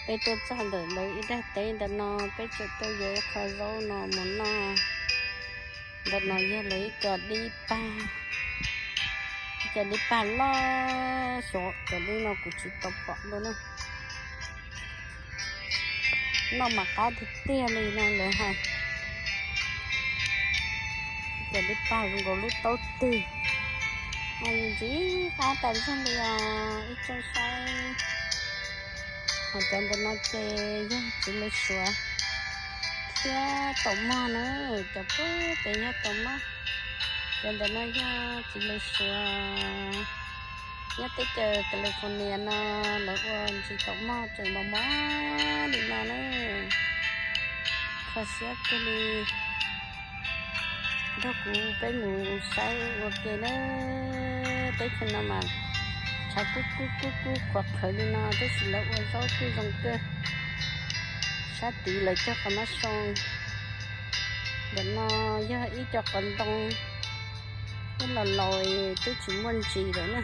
Peb tuaj txog ntawm lawv ib daig teb ntawm no, peb tseem tuaj yuav ib qho zaub no mus noj. Ntawm no yog lawv ib co dib pag, ib co dib pag loj xyov cov dib no kuv tsis tau pom dua na. Noj mas qab tiag tiag li no lawv hais. Cov dib pag zoo nkaus lub taub twg, ntxim qab tas zog li os ib tsoom saib. Ho cov ntawm no ces yog txiv lws suav thiab taum mog na, cov pem yog taum mog. Cov ntawm no yog txiv lws suav, nyob teb chaws California no lawv ua ntsis taum mog tseem mos mos li no na. Kho siab kawg li. Nrog kuv peb mus saib ua ke na. Teb chaws no mas tshav kub kub kub kub qhuav qhawv li no tab sis lawv ua zaub kuj zoo kawg. Sab tid lawv cog qhov mab soo. Ntawm no yog ib co qhov ntoo, ib los laus twb tsis muaj ntsis lawm na.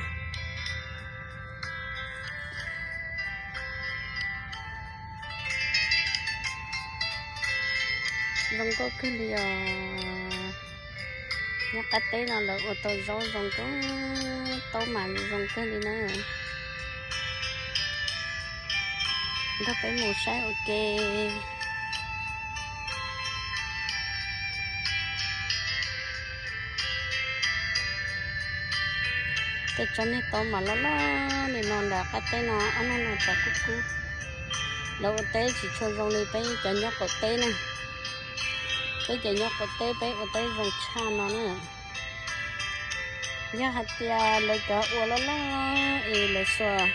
Zoo nkauj kawg li os. Nyob qab teb no lawv ua tau zaub zoo kawg, taub mas zoo kawg li na. Nrog peb mus saib ua ke. Tej tsob niag taub mas loj loj li no ntawm qab teb no, ob hnub no tshav kub kub. Lawv ua teb tsis tshua zoo li peb cov nyob qaum teb na. Peb cov nyob qaum teb peb ua teb zoo tshaj no na. Yog hais tias lawv cov ua loj loj es lawv xuas,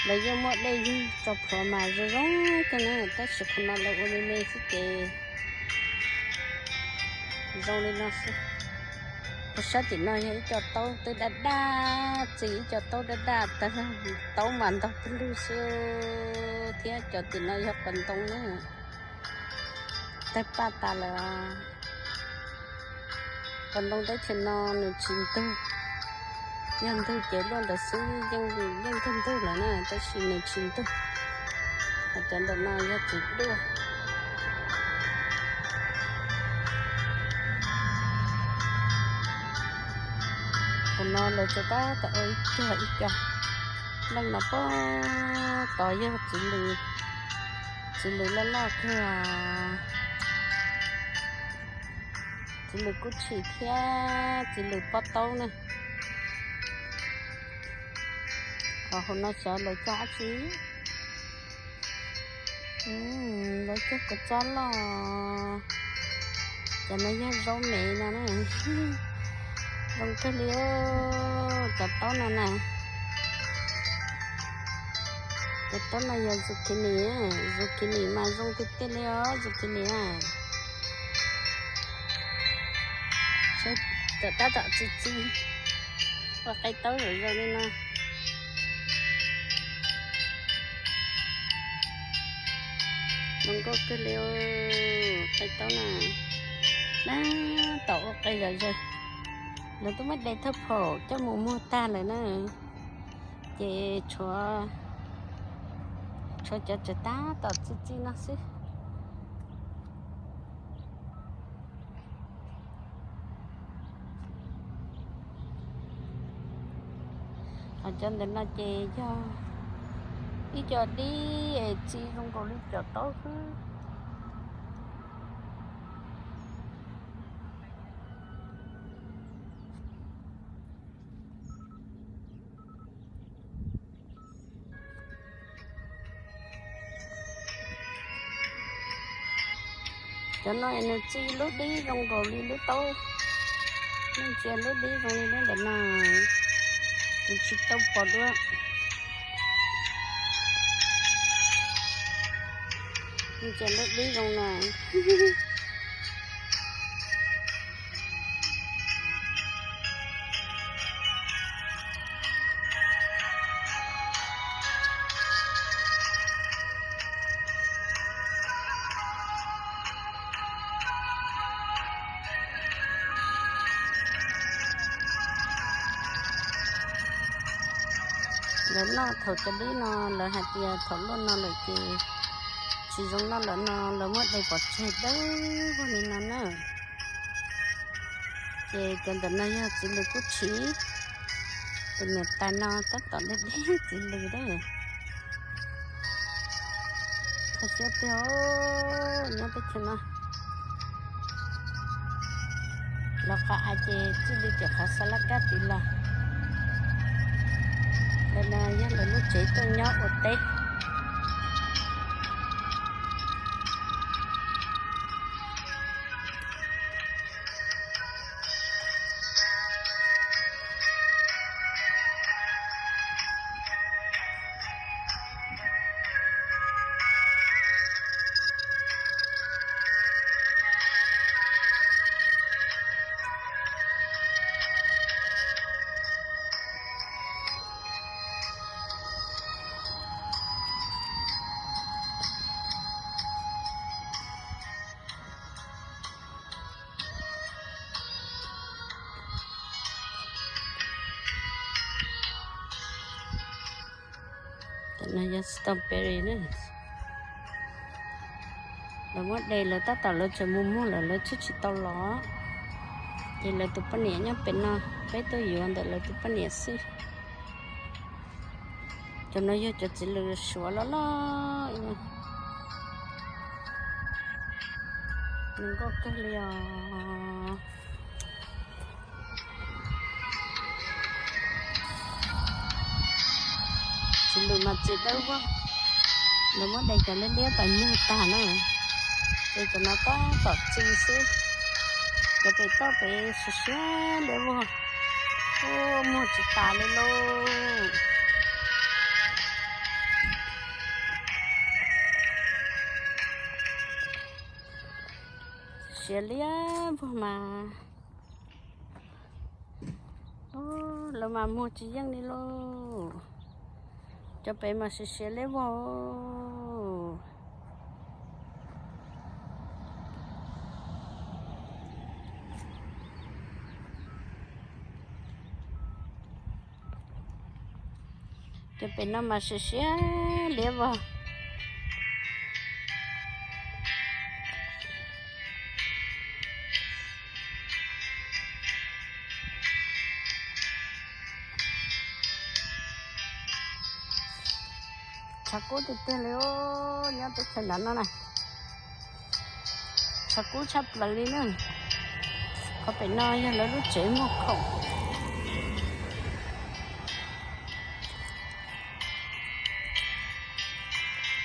lawv yeej muaj dej ywg tso plhuav mas zoo zoo kawg na, tab sis qhov no lawv ua me me xwb ces zoo li no xwb. Pem sab tim no yog ib co taub twb daj daj, txi ib co taub daj daj tag, taub mas ntog pawg lug xwb thiab. Cov tim no yog qhov ntoo na, tawg paj tas lawm. Qhov ntoo teb chaws no nws tsis ntug, yog ntug ces luaj ntawd xwb, yeej ntug ntug lawm na, tab sis nws tsis ntug. Ho cov ntawm no yog txiv duaj. Hauv no lawv tseem tab tom ua ib co ib co. Leej no pem tod yog txiv lws, txiv lws loj loj kawg, txiv lws kub tshim thiab txiv lws pob taub na. Ho hauv no xyov lawv cog dab tsi. Lawv cog kua txob loj. Cov no yog zaub me no na. Zoo kawg li, cov taub no na. Cov taub no yog zucchini, zucchini mas zoo tiag tiag li os, zucchini na. Cov tab tom txi txiv ua qe taub zom zaws li no. Zoo nkauj kawg li, qe taub na. Tab tom ua qe zom zaws. Lawv twb muab de thawj phaum coj mus muag tag lawm na, ces tshuav, tshuav cov tseem tab tom txi txiv no xwb. Ho cov ntawm no ces yog ib co dib es txi zoo nkaus li cov taub xwb. Cov no nws txi lub dib zoo nkaus li lub taub, nej ntsia lub dib zoo li lub ntawm no, kuv tsis tau pom dua. Nej ntsia lub dib zoo na. Lawv noj thaum cov dib no, lawv hais tias thaum luaj no lawm ces tsis zoo noj lawm no, lawv muab de pov tseg dawb vog li no na. Ces cov ntawm no yog txiv lws kub tshis, tus niam tais no tab tom de dib txiv lws na. Kho siab tiag, nyob teb chaws no los qhov av ces txij li tiam qhov xa laj kab tid los. Ntawm no yog lawv lub tsev tuaj nyob ua teb. Cov no yog strawberry na. Lawv muab de lawv tab tom lawv tseem mus muag lawm lawv twb tsis tau los. Ces lawv tus poj niam nyob pem no, peb tuaj yuav ntawm lawv tus poj niam xwb. Cov no yog cov txiv lws suav loj loj, zoo nkauj kawg li os. Txiv lws mas txiv dawb vog, lawv muab de cov liab liab pais muag tag na. Ces cov no tab tom txi xwb, cov pem toj pem siav siav liab vog, muag tsis tas li lauj. Siav liab vog mas. Lawv mas muag tsis yeej li lauj. Cov pem mas siav siav liab vog. Cov pem no mas siav siav liab vog. Tshav kub tiag tiag li os, nyob teb chaws nram no na. Tshav kub tshaj plaws li na. Qhov pem no yog lawv lub tsev muag khoom.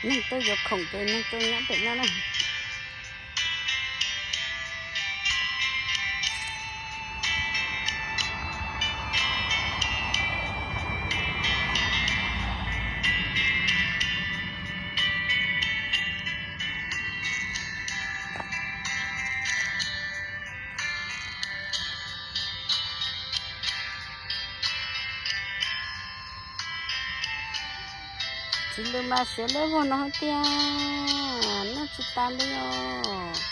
Neeg tuaj yuav khoom ces neeg tuaj nyob pem no na. Txiv lws mas siav liab vog no hais tias noj tsis tas li os.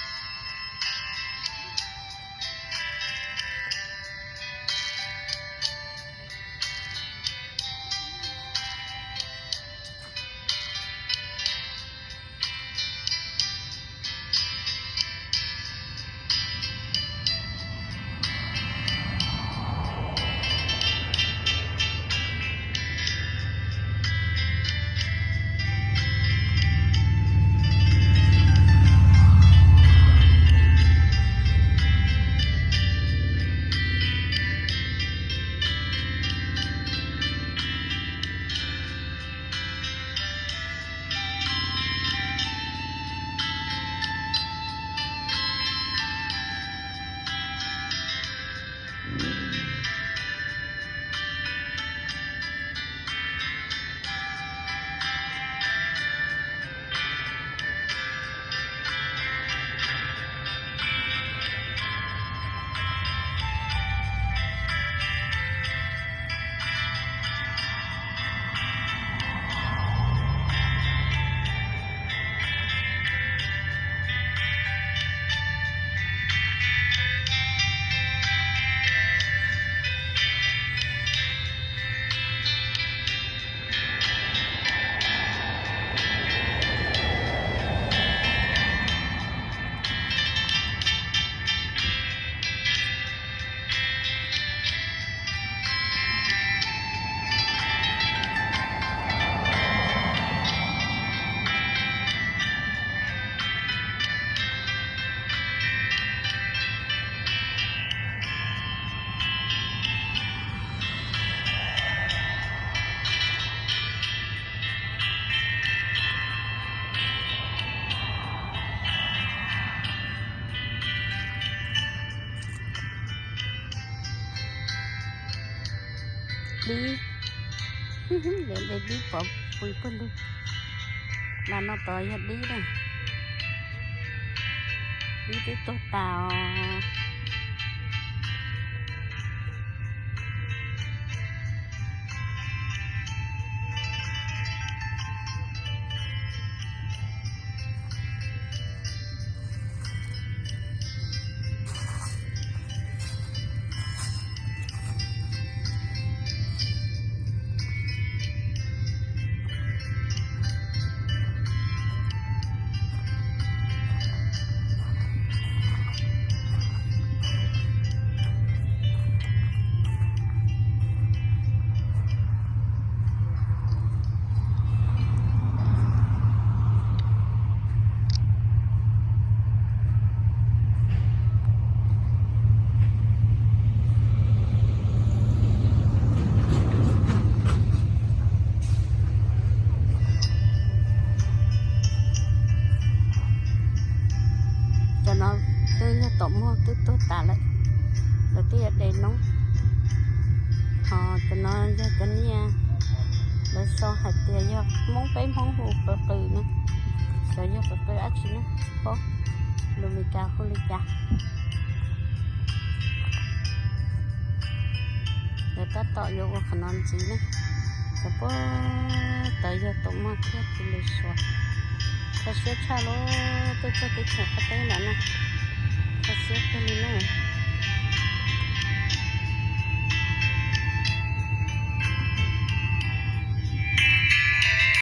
Dib, de dib pov pw pawg lug. Los no tod yog dib na. Dib twb tuag tas os. Cov no twb yog tom muag twb tuag tas lawm, lawv twb yuav de noob. Ho cov no yog cov niag lawv sau hais tias yog Hmoob peb Hmoob hu qw qws na, xyov yog qw qws dab tsi na, tsis paub lus Meskas hu li cas. Lawv tab tom yuav ua qhov no ntxiv na. Cov puag tod yog tom muag thiab tus lus suav. Kho siab tshaj lub tuaj txog teb chaws Qab Teb ntawd na. Kho siab kawg li.